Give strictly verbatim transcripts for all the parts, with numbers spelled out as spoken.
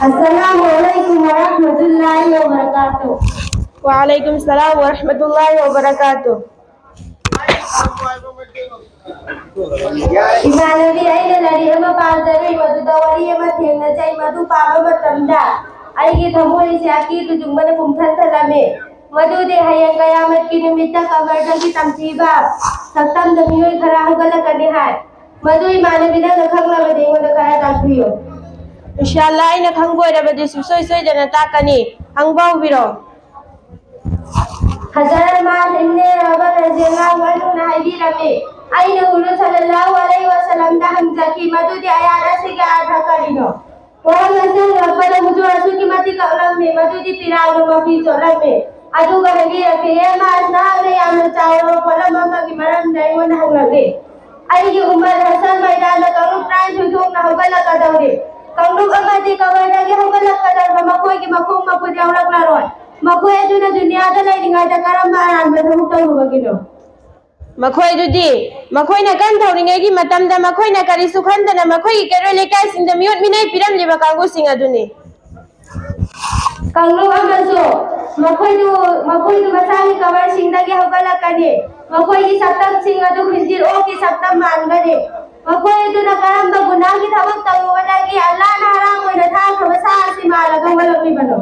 Assalamu alaikum warahmatullahi wabarakatuh. Wa alaikum salam warahmatullahi wabarakatuh. ꯏꯃꯥꯟꯅꯕꯤ, ꯑꯩꯅ ꯂꯥꯏꯔꯤꯛ ꯑꯃ ꯄꯥꯖꯔꯨꯏ, ꯃꯗꯨꯗ ꯋꯥꯔꯤ ꯑꯃ ꯊꯦꯡꯅꯖꯩ꯫ ꯃꯗꯨ ꯄꯥꯕ ꯃꯇꯝꯗ ꯑꯩꯒꯤ ꯊꯃꯣꯏꯁꯦ ꯑꯀꯤ ꯇꯨꯖꯨꯡꯕꯅ ꯄꯨꯝꯊꯟ ꯊꯜꯂꯝꯃꯤ꯫ ꯃꯗꯨꯗꯤ ꯍꯌꯦꯡ ꯀꯌꯥꯃꯠꯀꯤ ꯅꯨꯃꯤꯠꯇ ꯀꯕꯔꯗꯒꯤ ꯇꯝꯊꯤꯕ ꯁꯛꯇꯝꯗ ꯃꯤꯑꯣꯏ ꯈꯔ ꯍꯧꯒꯠꯂꯛꯀꯅꯤ ꯍꯥꯏ꯫ ꯃꯗꯨ ꯏꯃꯥꯟꯅꯕꯤ ꯅꯪꯅ ꯈꯪꯂꯕꯗꯤ ꯑꯩꯉꯣꯟꯗ ꯈꯔ ꯇꯥꯛꯄꯤꯌꯨ꯫ ꯏꯟꯁꯥ ꯑꯜꯂꯥ, ꯑꯩꯅ ꯈꯪꯕ ꯑꯣꯏꯔꯕꯗꯤ ꯁꯨꯡꯁꯣꯏ ꯁꯣꯏꯗꯅ ꯇꯥꯛꯀꯅꯤ꯫ ꯍꯪꯕ ꯍꯧꯕꯤꯔꯣ꯫ ꯍꯖꯔꯠ ꯃꯥꯁ ꯏꯕꯅꯦ ꯌꯥꯁꯔ ꯔꯗꯤꯌꯜꯂꯥꯍꯨ ꯑꯟꯍꯨꯅ ꯍꯥꯏꯕꯤꯔꯝꯃꯤ, ꯑꯩꯅ ꯍꯨꯖꯨꯔ ꯁꯜꯂꯜꯂꯥꯍꯨ ꯑꯂꯩꯍꯤ ꯋꯁꯜꯂꯝꯗ ꯍꯪꯖꯈꯤ, ꯃꯗꯨꯗꯤ ꯑꯌꯥꯠ ꯑꯁꯤꯒꯤ ꯑꯔꯊ ꯀꯔꯤꯅꯣ? ꯋꯥꯍꯪ ꯑꯁꯤ ꯍꯪꯂꯛꯄꯗ ꯍꯨꯖꯨꯔ ꯑꯁꯨꯛꯀꯤ ꯃꯇꯤꯛ ꯀꯞꯂꯝꯃꯤ, ꯃꯗꯨꯗꯤ ꯄꯤꯔꯥꯡꯅ ꯃꯐꯤ ꯆꯣꯠꯂꯝꯃꯤ꯫ ꯑꯗꯨꯒ ꯍꯥꯏꯕꯤꯔꯛꯈꯤ, "ꯍꯦ ꯃꯥꯁ, ꯅꯍꯥꯛꯅ ꯌꯥꯝꯅ ꯆꯥꯎꯔꯕ ꯄꯣꯠꯂꯝ ꯑꯃꯒꯤ ꯃꯔꯝꯗ ꯑꯩꯉꯣꯟꯗ ꯍꯪꯂꯛꯂꯤ꯫ ꯑꯩꯒꯤ ꯎꯝꯃꯠ ꯍꯁꯔ ꯃꯩꯗꯥꯟꯗ ꯀꯥꯡꯂꯨꯞ ꯇꯔꯥꯅꯤꯊꯣꯏ ꯊꯣꯛꯅ ꯍꯧꯒꯠꯂꯛꯀꯗꯧꯔꯤ꯫ ꯀꯥꯡꯂꯨꯞ ꯑꯃꯗꯤ ꯀꯕꯔꯗꯒꯤ ꯍꯧꯒꯠꯂꯛꯀꯗꯧꯔꯤꯕ ꯃꯈꯣꯏꯒꯤ ꯃꯈꯣꯡ ꯃꯈꯨꯠ ꯌꯥꯎꯔꯛꯂꯔꯣꯏ꯫ ꯃꯈꯣꯏ ꯑꯗꯨꯅ ꯗꯨꯅꯤꯌꯥꯗ ꯂꯩꯔꯤꯉꯩꯗ ꯀꯔꯝꯕ ꯑꯔꯥꯟꯕ ꯊꯕꯛ ꯇꯧꯔꯨꯕꯒꯤꯅꯣ?" ꯃꯈꯣꯏ ꯑꯗꯨꯗꯤ ꯃꯈꯣꯏꯅ ꯀꯟ ꯊꯧꯔꯤꯉꯩꯒꯤ ꯃꯇꯝꯗ ꯃꯈꯣꯏꯅ ꯀꯔꯤꯁꯨ ꯈꯟꯗꯅ ꯃꯈꯣꯏꯒꯤ ꯀꯩꯔꯣꯏ ꯂꯩꯀꯥꯏꯁꯤꯡꯗ ꯃꯤꯑꯣꯠ ꯃꯤꯅꯩ ꯄꯤꯔꯝꯂꯤꯕ ꯀꯥꯡꯕꯨꯁꯤꯡ ꯑꯗꯨꯅꯤ꯫ ꯀꯥꯡꯂꯨꯞ ꯑꯃꯁꯨ ꯃꯈꯣꯏꯗꯨ, ꯃꯈꯣꯏꯗꯨ ꯃꯁꯥꯒꯤ ꯀꯕꯔꯁꯤꯡꯗꯒꯤ ꯍꯧꯒꯠꯂꯛꯀꯅꯤ꯫ ꯃꯈꯣꯏꯒꯤ ꯁꯛꯇꯝꯁꯤꯡ ꯑꯗꯨ ꯈꯤꯟꯖꯤꯜ ꯑꯣꯛꯀꯤ ꯁꯛꯇꯝ ꯃꯥꯟꯒꯅꯤ꯫ ꯃꯈꯣꯏ ꯑꯗꯨꯅ ꯀꯔꯝꯕ ꯒꯨꯅꯥꯒꯤ ꯊꯕꯛ ꯇꯧꯔꯨꯕꯗꯒꯤ ꯑꯜꯂꯥꯍꯅ ꯍꯔꯥꯝ ꯑꯣꯏꯅ ꯊꯥꯈ꯭ꯔꯕ ꯁꯥ ꯑꯁꯤ ꯃꯥꯜꯂꯒ ꯍꯧꯒꯠꯂꯛꯂꯤꯕꯅꯣ?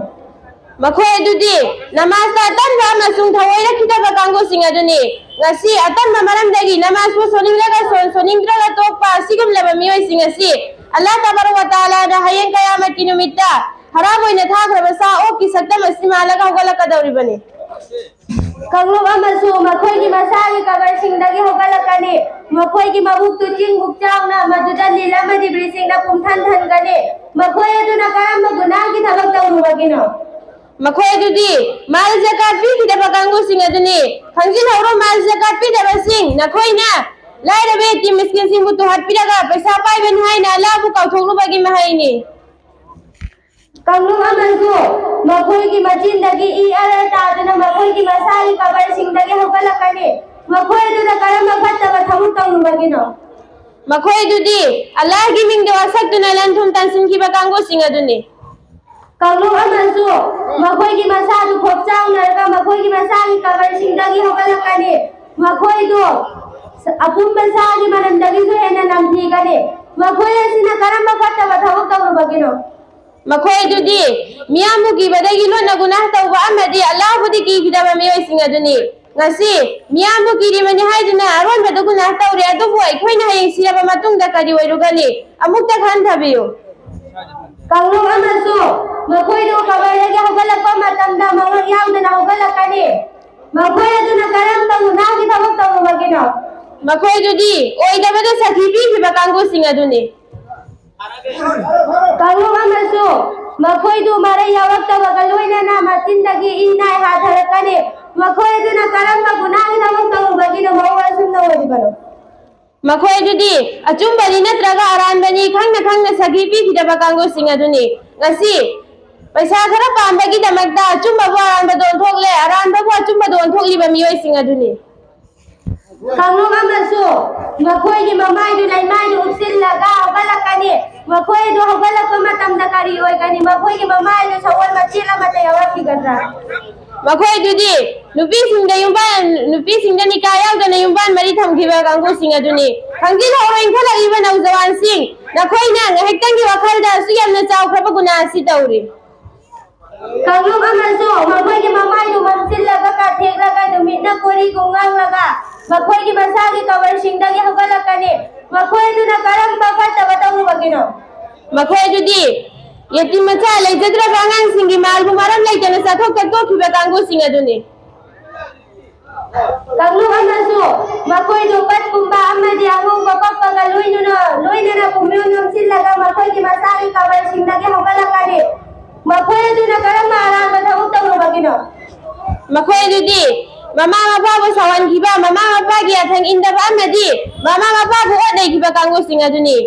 ꯃꯈꯣꯏ ꯑꯗꯨꯗꯤ ꯅꯃꯥꯖꯇ ꯑꯇꯟꯕ ꯑꯃꯁꯨꯡ ꯊꯑꯣꯏꯔꯛꯈꯤꯗꯕ ꯀꯥꯡꯕꯨꯁꯤꯡ ꯑꯗꯨꯅꯤ꯫ ꯉꯁꯤ ꯑꯇꯟꯕ ꯃꯔꯝꯗꯒꯤ ꯅꯃꯥꯖꯄꯨ ꯁꯣꯟꯅꯤꯡꯂꯒ ꯁꯣꯟ-, ꯁꯣꯟꯅꯤꯡꯗ꯭ꯔꯒ ꯇꯣꯛꯄ ꯑꯁꯤꯒꯨꯝꯂꯕ ꯃꯤꯑꯣꯏꯁꯤꯡ ꯑꯁꯤ ꯑꯜꯂꯥꯍ ꯇꯕꯥꯔꯛ ꯋ ꯇꯥꯂꯥꯅ ꯍꯌꯦꯡ ꯀꯌꯥꯃꯠꯀꯤ ꯅꯨꯃꯤꯠꯇ ꯍꯔꯥꯝ ꯑꯣꯏꯅ ꯊꯥꯈ꯭ꯔꯕ ꯁꯥ ꯑꯣꯛꯀꯤ ꯁꯛꯇꯝ ꯑꯁꯤ ꯃꯥꯜꯂꯒ ꯍꯧꯒꯠꯂꯛꯀꯗꯧꯔꯤꯕꯅꯤ꯫ ꯀꯥꯡꯂꯨꯞ ꯑꯃꯁꯨ ꯃꯈꯣꯏꯒꯤ ꯃꯁꯥꯒꯤ ꯀꯕꯔꯁꯤꯡꯗꯒꯤ ꯍꯧꯒꯠꯂꯛꯀꯅꯤ꯫ ꯃꯈꯣꯏꯒꯤ ꯃꯕꯨꯛꯇꯨ ꯆꯤꯡ ꯃꯨꯛ ꯆꯥꯎꯅ, ꯃꯗꯨꯗ ꯅꯤꯜ ꯑꯃꯗꯤ ꯕ꯭ꯂꯤꯆꯤꯡꯅ ꯄꯨꯝꯊꯟ ꯊꯟꯒꯅꯤ꯫ ꯃꯈꯣꯏ ꯑꯗꯨꯅ ꯀꯔꯝꯕ ꯒꯨꯅꯥꯒꯤ ꯊꯕꯛ ꯇꯧꯔꯨꯕꯒꯤꯅꯣ? ꯃꯈꯣꯏ ꯑꯗꯨꯗꯤ ꯃꯥꯜ ꯖꯀꯥꯠ ꯄꯤꯈꯤꯗꯕ ꯀꯥꯡꯕꯨꯁꯤꯡ ꯑꯗꯨꯅꯤ꯫ ꯈꯪꯖꯤꯜꯍꯧꯔꯣ, ꯃꯥꯜ ꯖꯀꯥꯠ ꯄꯤꯗꯕꯁꯤꯡ, ꯅꯈꯣꯏꯅ ꯂꯥꯏꯔꯕ ꯌꯦꯇꯤꯝ ꯃꯤꯁꯀꯤꯟꯁꯤꯡꯕꯨ ꯇꯨꯍꯠꯄꯤꯔꯒ ꯄꯩꯁꯥ ꯄꯥꯏꯕꯅꯤ ꯍꯥꯏꯅ ꯑꯜꯂꯥꯍꯕꯨ ꯀꯥꯎꯊꯣꯛꯂꯨꯕꯒꯤ ꯃꯍꯩꯅꯤ꯫ ꯀꯥꯡꯂꯨꯞ ꯑꯃꯁꯨ ꯃꯈꯣꯏꯒꯤ ꯃꯆꯤꯟꯗꯒꯤ ꯏ ꯑꯔ ꯇꯥꯗꯨꯅ ꯃꯈꯣꯏꯒꯤ ꯃꯁꯥꯒꯤ ꯀꯕꯔꯁꯤꯡꯗꯒꯤ ꯍꯧꯒꯠꯂꯛꯀꯅꯤ꯫ ꯃꯈꯣꯏ ꯑꯗꯨꯅ ꯀꯔꯝꯕ ꯐꯠꯇꯕ ꯊꯕꯛ ꯇꯧꯔꯨꯕꯒꯤꯅꯣ? ꯃꯈꯣꯏ ꯑꯗꯨꯗꯤ ꯑꯜꯂꯥꯍꯒꯤ ꯃꯤꯡꯗ ꯋꯥꯁꯛꯇꯨꯅ ꯂꯟ ꯊꯨꯝ ꯇꯥꯟꯁꯤꯟꯈꯤꯕ ꯀꯥꯡꯕꯨꯁꯤꯡ ꯑꯗꯨꯅꯤ꯫ ꯀꯥꯡꯂꯨꯞ ꯑꯃꯁꯨ ꯃꯈꯣꯏꯒꯤ ꯃꯁꯥꯗꯨ ꯐꯣꯞꯆꯥꯎꯅꯔꯒ ꯃꯈꯣꯏꯒꯤ ꯃꯁꯥꯒꯤ ꯀꯕꯔꯁꯤꯡꯗꯒꯤ ꯍꯧꯒꯠꯂꯛꯀꯅꯤ꯫ ꯃꯈꯣꯏꯗꯨ ꯑꯄꯨꯝꯕ ꯁꯥꯒꯤ ꯃꯅꯝꯗꯒꯤꯁꯨ ꯍꯦꯟꯅ ꯅꯝꯊꯤꯒꯅꯤ꯫ ꯃꯈꯣꯏ ꯑꯁꯤꯅ ꯀꯔꯝꯕ ꯐꯠꯇꯕ ꯊꯕꯛ ꯇꯧꯔꯨꯕꯒꯤꯅꯣ? ꯃꯈꯣꯏ ꯑꯗꯨꯗꯤ ꯃꯤꯌꯥꯝꯕꯨ ꯀꯤꯕꯗꯒꯤ ꯂꯣꯠꯅ ꯒꯨꯅꯥꯍ ꯇꯧꯕ ꯑꯃꯗꯤ ꯑꯜꯂꯥꯍꯕꯨꯗꯤ ꯀꯤꯈꯤꯗꯕ ꯃꯤꯑꯣꯏꯁꯤꯡ ꯑꯗꯨꯅꯤ꯫ ꯉꯁꯤ ꯃꯤꯌꯥꯝꯕꯨ ꯀꯤꯔꯤꯕꯅꯤ ꯍꯥꯏꯗꯨꯅ ꯑꯔꯣꯟꯕꯗ ꯒꯨꯅꯥꯍ ꯇꯧꯔꯦ, ꯑꯗꯨꯕꯨ ꯑꯩꯈꯣꯏꯅ ꯍꯌꯦꯡ ꯁꯤꯔꯕ ꯃꯇꯨꯡꯗ ꯀꯔꯤ ꯑꯣꯏꯔꯨꯒꯅꯤ? ꯑꯃꯨꯛꯇ ꯈꯟꯊꯕꯤꯌꯨ꯫ ꯀꯥꯡꯂꯨꯞ ꯑꯃꯁꯨ ꯃꯈꯣꯏꯗꯨ ꯀꯕꯔꯗꯒꯤ ꯍꯧꯒꯠꯂꯛꯄ ꯃꯇꯝꯗ ꯃꯉꯛ ꯌꯥꯎꯗꯅ ꯍꯧꯒꯠꯂꯛꯀꯅꯤ꯫ ꯃꯈꯣꯏ ꯑꯗꯨꯅ ꯀꯔꯝꯕ ꯒꯨꯅꯥꯒꯤ ꯊꯕꯛ ꯇꯧꯔꯨꯕꯒꯤꯅꯣ? ꯃꯈꯣꯏꯗꯨꯗꯤ ꯑꯣꯏꯗꯕꯗ ꯁꯥꯈꯤ ꯄꯤꯈꯤꯕ ꯀꯥꯡꯕꯨꯁꯤꯡ ꯑꯗꯨꯅꯤ꯫ ꯀꯥꯡꯂꯨꯞ ꯑꯃꯁꯨ ꯃꯈꯣꯏꯗꯨ ꯃꯔꯩ ꯌꯥꯎꯔꯛꯇꯕꯒ ꯂꯣꯏꯅꯅ ꯃꯆꯤꯟꯗꯒꯤ ꯏ ꯅꯥꯏ ꯍꯥꯊꯔꯛꯀꯅꯤ꯫ ꯃꯈꯣꯏ ꯑꯗꯨꯅ ꯀꯔꯝꯕ ꯒꯨꯅꯥꯒꯤ ꯊꯕꯛ ꯇꯧꯔꯨꯕꯒꯤꯅꯣ ꯃꯑꯣꯡ ꯑꯁꯨꯝꯅ ꯑꯣꯏꯔꯤꯕꯅꯣ? ꯃꯈꯣꯏ ꯑꯗꯨꯗꯤ ꯑꯆꯨꯝꯕꯅꯤ ꯅꯠꯇ꯭ꯔꯒ ꯑꯔꯥꯟꯕꯅꯤ ꯈꯪꯅ ꯈꯪꯅ ꯁꯥꯈꯤ ꯄꯤꯈꯤꯗꯕ ꯀꯥꯡꯕꯨꯁꯤꯡ ꯑꯗꯨꯅꯤ꯫ ꯉꯁꯤ ꯄꯩꯁꯥ ꯈꯔ ꯄꯥꯝꯕꯒꯤꯗꯃꯛꯇ ꯑꯆꯨꯝꯕꯕꯨ ꯑꯔꯥꯟꯕꯗ ꯑꯣꯟꯊꯣꯛꯂꯦ, ꯑꯔꯥꯟꯕꯕꯨ ꯑꯆꯨꯝꯕꯗ ꯑꯣꯟꯊꯣꯛꯂꯤꯕ ꯃꯤꯑꯣꯏꯁꯤꯡ ꯑꯗꯨꯅꯤ꯫ ꯀꯥꯡꯂꯨꯞ ꯑꯃꯁꯨ ꯃꯈꯣꯏꯒꯤ ꯃꯃꯥꯏꯗꯨ ꯂꯩꯃꯥꯏꯗ ꯎꯞꯁꯤꯜꯂꯒ ꯍꯧꯒꯠꯂꯛꯀꯅꯤ꯫ ꯃꯈꯣꯏ ꯑꯗꯨ ꯍꯧꯒꯠꯂꯛꯄ ꯃꯇꯝꯗ ꯀꯔꯤ ꯑꯣꯏꯒꯅꯤ? ꯃꯈꯣꯏꯒꯤ ꯃꯃꯥꯏꯗꯨ ꯁꯒꯣꯜ ꯃꯆꯦꯠ ꯑꯃꯠꯇ ꯌꯥꯎꯔꯛꯈꯤꯒꯗ꯭ꯔꯥ? ꯃꯈꯣꯏꯗꯨꯗꯤ ꯅꯨꯄꯤꯁꯤꯡꯗ ꯌꯨꯝꯕꯥꯟ ꯅꯨꯄꯤꯁꯤꯡꯗ ꯅꯤꯀꯥ ꯌꯥꯎꯗꯅ ꯌꯨꯝꯕꯥꯟ ꯃꯔꯤ ꯊꯝꯈꯤꯕ ꯀꯥꯡꯕꯨꯁꯤꯡ ꯑꯗꯨꯅꯤ꯫ ꯈꯪꯖꯤꯜꯍꯧꯔꯣ, ꯏꯟꯈꯠꯂꯛꯂꯤꯕ ꯅꯧꯖꯋꯥꯟꯁꯤꯡ, ꯅꯈꯣꯏꯅ ꯉꯥꯏꯍꯥꯛꯇꯪꯒꯤ ꯋꯥꯈꯜꯗ ꯑꯁꯨꯛ ꯌꯥꯝꯅ ꯆꯥꯎꯈ꯭ꯔꯕ ꯒꯨꯅꯥ ꯑꯁꯤ ꯇꯧꯔꯤ꯫ ꯀꯥꯡꯂꯨꯞ ꯑꯃꯁꯨ ꯃꯈꯣꯏꯒꯤ ꯃꯃꯥꯏꯗꯨ ꯃꯝꯁꯤꯜꯂꯒ ꯀꯥꯊꯦꯛꯂꯒ ꯅꯨꯃꯤꯠꯅ ꯀꯣꯔꯤꯒꯨꯝ ꯉꯥꯡꯂꯒ ꯃꯈꯣꯏꯒꯤ ꯃꯁꯥꯒꯤ ꯀꯕꯔꯁꯤꯡꯗꯒꯤ ꯍꯧꯒꯠꯂꯛꯀꯅꯤ꯫ ꯃꯈꯣꯏ ꯑꯗꯨꯅ ꯀꯔꯝꯕ ꯐꯠꯇꯕ ꯇꯧꯔꯨꯕꯒꯤꯅꯣ? ꯃꯈꯣꯏ ꯑꯗꯨꯗꯤ ꯌꯦꯇꯤꯝ ꯃꯆꯥ ꯂꯩꯖꯗ꯭ꯔꯕ ꯑꯉꯥꯡꯁꯤꯡꯒꯤ ꯃꯥꯜꯕꯨ ꯃꯔꯝ ꯂꯩꯇꯅ ꯆꯥꯊꯣꯛ ꯊꯛꯇꯣꯛꯈꯤꯕ ꯀꯥꯡꯕꯨꯁꯤꯡ ꯑꯗꯨꯅꯤ꯫ ꯀꯥꯡꯂꯨꯞ ꯑꯃꯁꯨ ꯃꯈꯣꯏꯗꯨ ꯄꯠ ꯄꯨꯝꯕ ꯑꯃꯗꯤ ꯑꯉꯧꯕ ꯄꯛꯄꯒ ꯂꯣꯏꯅꯅ, ꯂꯣꯏꯅꯅ ꯄꯨꯝꯅꯃꯛ ꯅꯝꯁꯤꯜꯂꯒ ꯃꯈꯣꯏꯒꯤ ꯃꯁꯥꯒꯤ ꯀꯕꯔꯁꯤꯡꯗꯒꯤ ꯍꯧꯒꯠꯂꯛꯀꯅꯤ꯫ ꯃꯈꯣꯏ ꯑꯗꯨꯅ ꯀꯔꯝꯕ ꯑꯔꯥꯟꯕ ꯊꯕꯛ ꯇꯧꯔꯨꯕꯒꯤꯅꯣ? ꯃꯈꯣꯏ ꯑꯗꯨꯗꯤ ꯃꯃꯥ ꯃꯄꯥꯕꯨ ꯁꯥꯎꯍꯟꯈꯤꯕ, ꯃꯃꯥ ꯃꯄꯥꯒꯤ ꯌꯥꯊꯪ ꯏꯟꯗꯕ ꯑꯃꯗꯤ ꯃꯃꯥ ꯃꯄꯥꯕꯨ ꯑꯣꯠ ꯅꯩꯈꯤꯕ ꯀꯥꯡꯕꯨꯁꯤꯡ ꯑꯗꯨꯅꯤ꯫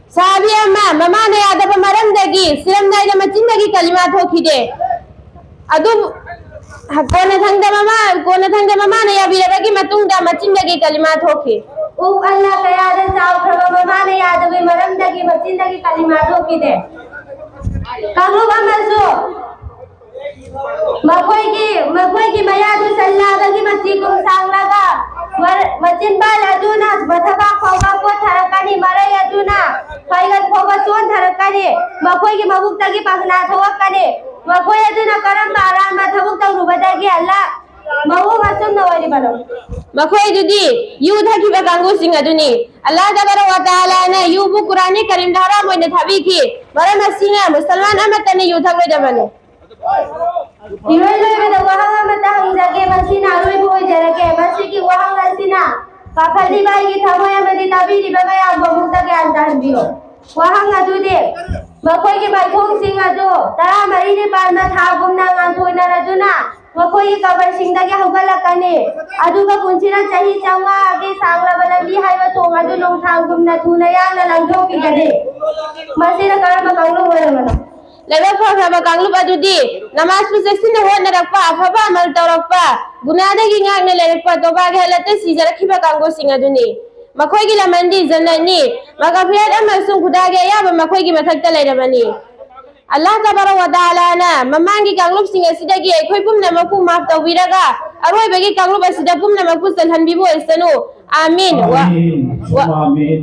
ꯁꯍꯥꯕꯤ ꯑꯃ ꯃꯃꯥꯅ ꯌꯥꯗꯕ ꯃꯔꯝꯗꯒꯤ ꯁꯤꯔꯝꯗꯥꯏꯗ ꯃꯆꯤꯟꯗꯒꯤ ꯀꯂꯤꯃꯥ ꯊꯣꯛꯈꯤꯗꯦ꯫ ꯑꯗꯨꯕꯨ ꯀꯣꯟꯅꯊꯪꯗ ꯃꯃꯥ, ꯀꯣꯟꯅꯊꯪꯗ ꯃꯃꯥꯅ ꯌꯥꯕꯤꯔꯕꯒꯤ ꯃꯇꯨꯡꯗ ꯃꯆꯤꯟꯗꯒꯤ ꯀꯂꯤꯃꯥ ꯊꯣꯛꯈꯤ꯫ ꯎꯐ ꯑꯜꯂꯥ ꯀꯌꯥꯗ ꯆꯥꯎꯈ꯭ꯔꯕ ꯃꯃꯥꯅ ꯌꯥꯗꯕꯒꯤ ꯃꯔꯝꯗꯒꯤ ꯃꯆꯤꯟꯗꯒꯤ ꯀꯂꯤꯃꯥ ꯊꯣꯛꯈꯤꯗꯦ꯫ ꯀꯥꯡꯂꯨꯞ ꯑꯃꯁꯨ ꯃꯈꯣꯏꯒꯤ, ꯃꯈꯣꯏꯒꯤ ꯃꯌꯥꯗꯨ ꯁꯟꯂꯥꯒꯒꯤ ꯃꯆꯤ ꯀꯨꯝ ꯁꯥꯡꯂꯒ, ꯃꯔ-, ꯃꯆꯤꯟꯕꯥꯜ ꯑꯗꯨꯅ ꯃꯊꯕꯥꯛ ꯐꯥꯎꯕ ꯀꯣꯠꯊꯔꯛꯀꯅꯤ, ꯃꯔꯩ ꯑꯗꯨꯅ ꯐꯩꯒꯟ ꯐꯥꯎꯕ ꯆꯣꯟꯊꯔꯛꯀꯅꯤ, ꯃꯈꯣꯏꯒꯤ ꯃꯕꯨꯛꯇꯒꯤ ꯄꯈꯅꯥ ꯊꯣꯛꯂꯛꯀꯅꯤ꯫ ꯃꯈꯣꯏ ꯑꯗꯨꯅ ꯀꯔꯝꯕ ꯑꯔꯥꯟꯕ ꯊꯕꯛ ꯇꯧꯔꯨꯕꯗꯒꯤ ꯑꯜꯂꯥ ꯃꯑꯣꯡ ꯑꯁꯨꯝꯅ ꯑꯣꯏꯔꯤꯕꯅꯣ? ꯃꯈꯣꯏ ꯑꯗꯨꯗꯤ ꯌꯨ ꯊꯛꯈꯤꯕ ꯀꯥꯡꯕꯨꯁꯤꯡ ꯑꯗꯨꯅꯤ꯫ ꯑꯜꯂꯥꯍ ꯇꯕꯥꯔꯛ ꯋ ꯇꯥꯂꯥꯅ ꯌꯨꯕꯨ ꯀꯨꯔꯥꯟꯒꯤ ꯀꯔꯤꯝꯗ ꯍꯔꯥꯝ ꯑꯣꯏꯅ ꯊꯥꯕꯤꯈꯤ꯫ ꯃꯔꯝ ꯑꯁꯤꯅ ꯃꯨꯁꯜꯃꯥꯟ ꯑꯃꯠꯇꯅ ꯌꯨ ꯊꯛꯂꯣꯏꯗꯕꯅꯤ꯫ ꯏꯔꯣꯏ ꯂꯣꯏꯕꯗ ꯋꯥꯍꯪ ꯑꯃꯇ ꯍꯪꯖꯒꯦ, ꯃꯁꯤꯅ ꯑꯔꯣꯏꯕ ꯑꯣꯏꯖꯔꯒꯦ꯫ ꯃꯁꯤꯒꯤ ꯋꯥꯍꯪ ꯑꯁꯤꯅ ꯄꯥꯈꯠꯂꯤꯕ ꯑꯩꯒꯤ ꯊꯃꯣꯏ ꯑꯃꯗꯤ ꯇꯥꯕꯤꯔꯤꯕ ꯃꯌꯥꯝꯕꯨ ꯑꯃꯨꯛꯇ ꯒ꯭ꯌꯥꯟ ꯇꯥꯍꯟꯕꯤꯌꯨ꯫ ꯋꯥꯍꯪ ꯑꯗꯨꯗꯤ, ꯃꯈꯣꯏꯒꯤ ꯃꯥꯏꯊꯣꯡꯁꯤꯡ ꯑꯗꯨ ꯇꯔꯥꯃꯔꯤꯅꯤ ꯄꯥꯟꯕ ꯊꯥꯒꯨꯝꯅ ꯉꯥꯟꯊꯣꯏꯅꯔꯗꯨꯅ ꯃꯈꯣꯏꯒꯤ ꯀꯕꯔꯁꯤꯡꯗꯒꯤ ꯍꯧꯒꯠꯂꯛꯀꯅꯤ, ꯑꯗꯨꯒ ꯄꯨꯟꯁꯤꯅ ꯆꯍꯤ ꯆꯥꯝꯃꯉꯥꯒꯤ ꯁꯥꯡꯂꯕ ꯂꯝꯕꯤ ꯍꯥꯏꯕ ꯊꯣꯡ ꯑꯗꯨ ꯅꯣꯡꯊꯥꯡꯒꯨꯝꯅ ꯊꯨꯅ ꯌꯥꯡꯅ ꯂꯥꯟꯊꯣꯛꯈꯤꯒꯅꯤ꯫ ꯃꯁꯤꯅ ꯀꯔꯝꯕ ꯀꯥꯡꯂꯨꯞ ꯑꯣꯏꯔꯕꯅꯣ? ꯂꯥꯏꯕꯛ ꯐꯈ꯭ꯔꯕ ꯀꯥꯡꯂꯨꯞ ꯑꯗꯨꯗꯤ ꯅꯃꯥꯖꯄꯨ ꯆꯦꯛꯁꯤꯟꯅ ꯍꯣꯠꯅꯔꯛꯄ, ꯑꯐꯕ ꯑꯃꯜ ꯇꯧꯔꯛꯄ, ꯒꯨꯅꯥꯗꯒꯤ ꯉꯥꯛꯅ ꯂꯩꯔꯛꯄ, ꯇꯣꯕꯥꯒꯤ ꯍꯥꯂꯠꯇ ꯁꯤꯖꯔꯛꯈꯤꯕ ꯀꯥꯡꯕꯨꯁꯤꯡ ꯑꯗꯨꯅꯤ꯫ ꯃꯈꯣꯏꯒꯤ ꯂꯃꯟꯗꯤ ꯖꯟꯅꯠꯅꯤ꯫ ꯃꯒꯐꯤꯔꯠ ꯑꯃꯁꯨꯡ ꯈꯨꯗꯥꯒꯤ ꯑꯌꯥꯕ ꯃꯈꯣꯏꯒꯤ ꯃꯊꯛꯇ ꯂꯩꯔꯕꯅꯤ꯫ ꯑꯜꯂꯥꯍ ꯇꯕꯥꯔꯛ ꯋ ꯇꯥꯂꯥꯅ ꯃꯃꯥꯡꯒꯤ ꯀꯥꯡꯂꯨꯞꯁꯤꯡ ꯑꯁꯤꯗꯒꯤ ꯑꯩꯈꯣꯏ ꯄꯨꯝꯅꯃꯛꯄꯨ ꯃꯥꯐ ꯇꯧꯕꯤꯔꯒ ꯑꯔꯣꯏꯕꯒꯤ ꯀꯥꯡꯂꯨꯞ ꯑꯁꯤꯗ ꯄꯨꯝꯅꯃꯛꯄꯨ ꯆꯜꯍꯟꯕꯤꯕ ꯑꯣꯏꯁꯅꯨ꯫ ꯑꯥꯃꯤꯟ꯫ ꯋꯥ-, ꯑꯥꯃꯤꯟ꯫ ꯋꯥ-, ꯑꯥꯃꯤꯟ꯫